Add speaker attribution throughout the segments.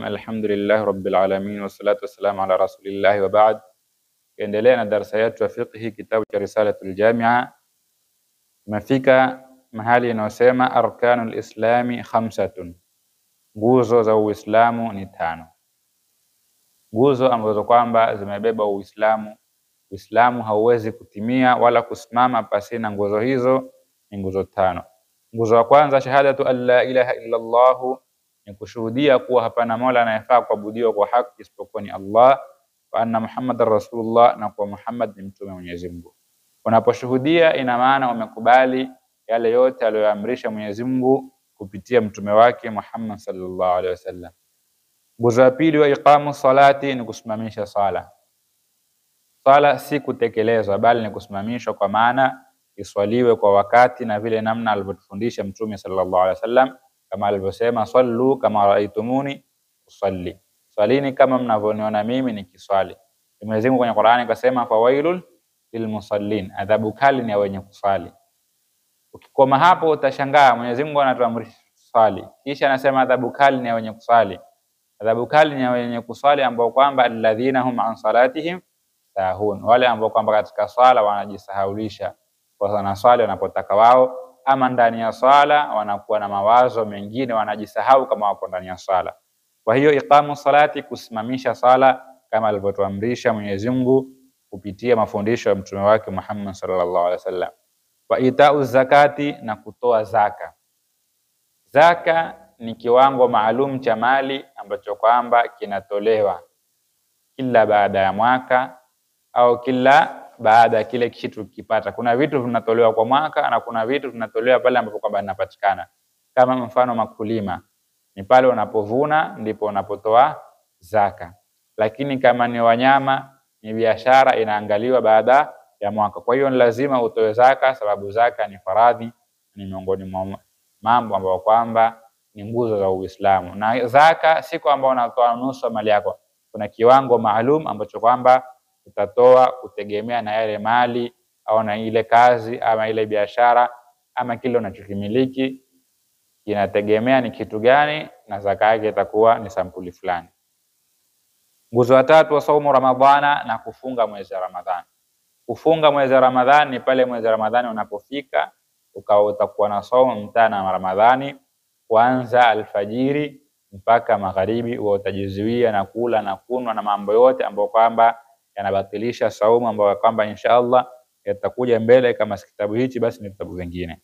Speaker 1: Rahim. Alhamdulillah rabbil alamin wassalatu wassalamu ala rasulillahi wa ba'd. Endelea na darasa yetu ya fiqhi, kitabu cha Risalatul Jamia. Tumefika mahali inayosema arkanul islami khamsatun, nguzo za Uislamu ni tano, nguzo ambazo kwamba zimebeba Uislamu. Uislamu hauwezi kutimia wala kusimama pasina nguzo hizo, ni nguzo tano. Nguzo ya kwanza, shahadatu an la ilaha illa Allah, ni kushuhudia kuwa hapana mola anayefaa kuabudiwa kwa haki isipokuwa ni Allah, wa anna Muhammadar Rasulullah, na kuwa Muhammad ni mtume wa Mwenyezi Mungu. Unaposhuhudia ina maana umekubali yale yote aliyoamrisha Mwenyezi Mungu kupitia mtume wake Muhammad sallallahu alaihi wasallam. Nguzo ya pili, wa iqamu salati, ni kusimamisha sala. Sala si kutekelezwa bali ni kusimamishwa, kwa maana iswaliwe kwa wakati na vile namna alivyotufundisha mtume sallallahu alaihi wasallam, kama alivyosema sallu kama raaitumuni usalli, swalini kama mnavyoniona mimi nikiswali. Mwenyezi Mungu kwenye Qur'ani akasema fawailul lilmusallin, adhabu kali ni ya wenye kuswali. Ukikoma hapo utashangaa, Mwenyezi Mungu anatuamrisha tuswali, kisha anasema adhabu kali ni ya wenye kuswali. Adhabu kali ni ya wenye kuswali ambao kwamba alladhina hum an salatihim sahun, wale ambao kwamba katika swala wanajisahaulisha, wanaswali wanapotaka wao, ama ndani ya swala wanakuwa na mawazo mengine, wanajisahau kama wako ndani ya swala. Kwa hiyo iqamu salati, kusimamisha sala kama alivyotuamrisha Mwenyezi Mungu kupitia mafundisho ya mtume wake Muhammad sallallahu alaihi wasallam. Wa itau zakati, na kutoa zaka. Zaka ni kiwango maalum cha mali ambacho kwamba kinatolewa kila baada ya mwaka au kila baada ya kile kitu kipata. Kuna vitu vinatolewa kwa mwaka na kuna vitu vinatolewa pale ambapo kwamba vinapatikana. Kama mfano makulima, ni pale unapovuna ndipo unapotoa zaka, lakini kama ni wanyama, ni biashara, inaangaliwa baada ya mwaka. Kwa hiyo ni lazima utoe zaka, sababu zaka ni faradhi, ni miongoni mwa mambo ambayo kwamba ni nguzo za Uislamu. Na zaka si kwamba unatoa nusu mali yako, kuna kiwango maalum ambacho kwamba utatoa kutegemea na yale mali au na ile kazi ama ile biashara ama kile unachokimiliki, kinategemea ni kitu gani, na zaka yake itakuwa ni sampuli fulani. Nguzo ya tatu, wa saumu Ramadhana, na kufunga mwezi wa Ramadhani. Kufunga mwezi wa Ramadhani ni pale mwezi wa Ramadhani unapofika ukawa utakuwa na saumu mchana wa Ramadhani kuanza alfajiri mpaka magharibi, huwa utajizuia na kula na kunwa na mambo yote ambayo kwamba yanabatilisha saumu, ambayo kwamba insha Allah yatakuja mbele, kama si kitabu hichi basi ni vitabu vingine.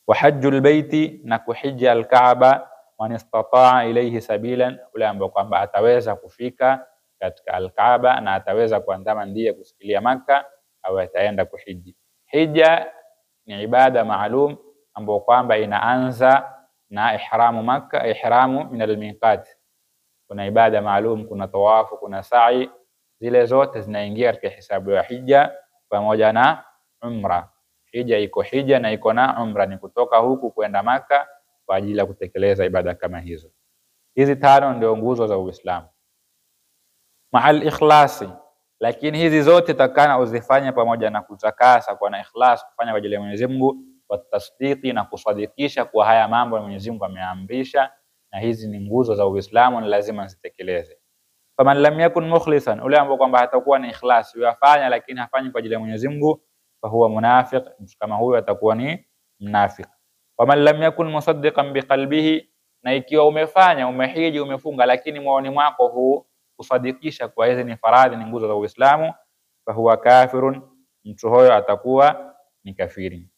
Speaker 1: Wa hajjul baiti, na kuhija alkaaba, man istataa ilayhi sabilan, ule ambao kwamba ataweza kufika katika alkaaba na ataweza kuandama ndiye kusikilia Maka au ataenda kuhiji. Hija ni ibada maalum ambayo kwamba inaanza na ihramu Maka, ihramu min almiqat. Kuna ibada maalum, kuna tawafu, kuna sa'i, zile zote zinaingia katika hisabu ya hija pamoja na umra. Hija iko hija na iko na umra, ni kutoka huku kwenda Maka kwa ajili ya kutekeleza ibada kama hizo. Hizi tano ndio nguzo za Uislamu. Maal ikhlasi, lakini hizi zote takana uzifanye pamoja na kutakasa kwa na ikhlas, kufanya kwa ajili ya Mwenyezi Mungu, wa tasdiqi, na kusadikisha kwa haya mambo Mwenyezi Mungu ameamrisha, na hizi ni nguzo za Uislamu, ni lazima zitekeleze. Faman lam yakun mukhlisan, ule ambao kwamba hatakuwa na ikhlas, yafanya lakini hafanyi kwa ajili ya Mwenyezi Mungu, fa huwa munafiq, mtu kama huyo atakuwa ni mnafiq. Waman lam yakun musaddiqan biqalbihi, na ikiwa umefanya umehiji umefunga, lakini moyoni mwako huu kusadikisha kwa hizi ni faradhi, ni nguzo za Uislamu, fa huwa kafirun, mtu huyo atakuwa ni kafiri.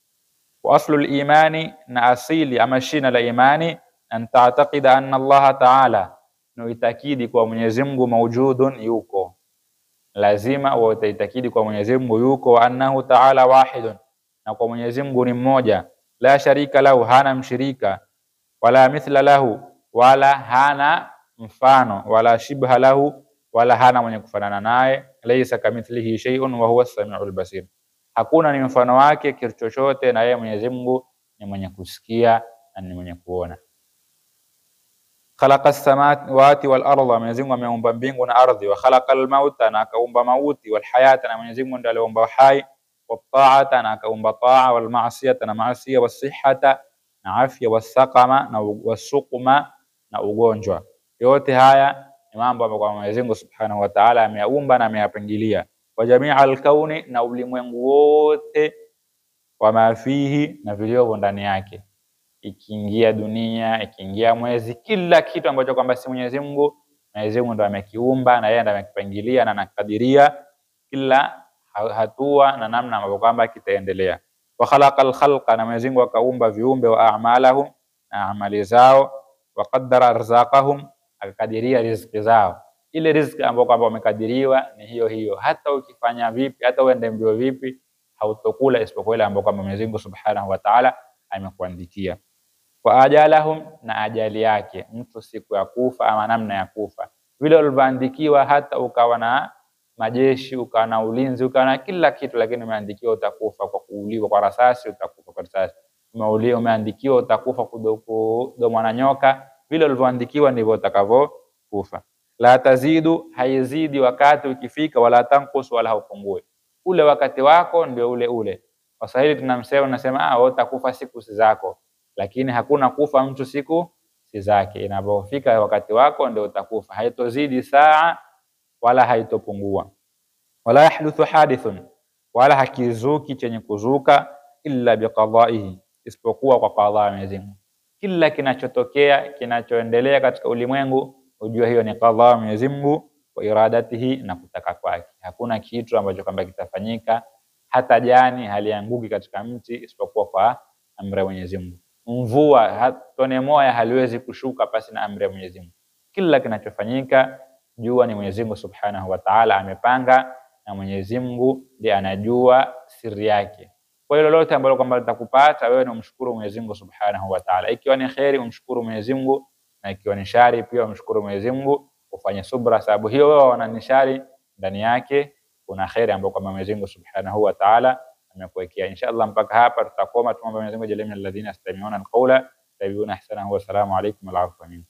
Speaker 1: Wa aslul imani, na asili ama shina la imani, an ta'taqida anna Allah ta'ala, na uitakidi kwa Mwenyezi Mungu maujudun, yuko, lazima uitakidi kwa Mwenyezi Mungu yuko, wa annahu ta'ala wahidun, na kwa Mwenyezi Mungu ni mmoja, la sharika lahu, hana mshirika, wala mithla lahu, wala hana mfano, wala shibha lahu, wala hana mwenye kufanana naye, laysa kamithlihi shay'un wa huwa as-sami'ul basir, hakuna ni mfano wake kitu chochote, na yeye Mwenyezi Mungu ni mwenye kusikia na ni mwenye kuona. Khalaqa as-samawati wal arda, Mwenyezi Mungu ameumba mbingu na ardhi. Wa khalaqa al-mauta, na akaumba mauti. Wal hayata, na Mwenyezi Mungu ndiye aliumba hai. Wa ta'ata, na akaumba taa. Wal ma'siyata, na maasiya. Was sihhata, na afya. Wasaqama, na wasukuma, na ugonjwa. Yote haya ni mambo ambayo kwa Mwenyezi Mungu Subhanahu wa Ta'ala ameyaumba na ameyapangilia. Wa jamia alkauni, na ulimwengu wote, wa mafihi, na vilivyo ndani yake, ikiingia dunia, ikiingia mwezi, kila kitu ambacho kwamba si Mwenyezi Mungu, Mwenyezi Mungu ndo amekiumba na yeye ndo amekipangilia na anakadiria kila hatua na namna ambavyo kwamba kitaendelea. Wa khalaqal khalqa, na Mwenyezi Mungu akaumba viumbe, wa a'malahum, na amali zao, wa qaddara arzaqahum, akakadiria riziki zao. Ile riziki ambayo kwamba wamekadiriwa ni hiyo hiyo, hata ukifanya vipi, hata uende mbio vipi, hautokula isipokuwa ile ambayo kwamba Mwenyezi Mungu Subhanahu wa Ta'ala amekuandikia. Wa ajalahum, na ajali yake mtu siku ya kufa ama namna ya kufa, vile ulivyoandikiwa. Hata ukawa na majeshi, ukawa na ulinzi, ukawa na kila kitu, lakini umeandikiwa utakufa kwa kuuliwa kwa rasasi, utakufa kwa risasi. Umeandikiwa utakufa kudomwa na nyoka, vile ulivyoandikiwa ndivyo utakavyokufa. La tazidu, haizidi wakati ukifika, wala tankus, wala haupungui. Ule wakati wako ndio ule ule. Waswahili tunamsema, tunasema ah, wewe utakufa siku si zako, lakini hakuna kufa mtu siku si zake. Inapofika wakati wako ndio utakufa, haitozidi saa wala haitopungua. Wala yahduthu hadithun, wala hakizuki chenye kuzuka, illa biqadaihi, isipokuwa kwa qadha ya Mwenyezi Mungu. Kila kinachotokea kinachoendelea katika ulimwengu, ujue hiyo ni qadha ya Mwenyezi Mungu wa iradatihi, na kutaka kwake. Hakuna kitu ambacho kwamba kitafanyika, hata jani halianguki katika mti isipokuwa kwa amri ya Mwenyezi Mungu. Mvua tone moja haliwezi kushuka pasi na amri ya Mwenyezi Mungu. Kila kinachofanyika jua ni Mwenyezi Mungu Subhanahu wa Ta'ala amepanga, na Mwenyezi Mungu ndiye anajua siri yake. Kwa hiyo lolote ambalo kwamba litakupata wewe, ni umshukuru Mwenyezi Mungu Subhanahu wa Ta'ala. Ikiwa ni kheri umshukuru Mwenyezi Mungu, na ikiwa ni shari pia umshukuru Mwenyezi Mungu, ufanye subra, sababu hiyo wewe wana ni shari ndani yake kuna kheri ambayo kwamba Mwenyezi Mungu Subhanahu wa Ta'ala amekuwekea. Inshallah mpaka hapa tutakoma. Tuombe Mwenyezi Mungu ajalie min alladhina yastami'una alqawla fayattabi'una ahsanahu. Wa salamu alaykum wa rahmatullahi.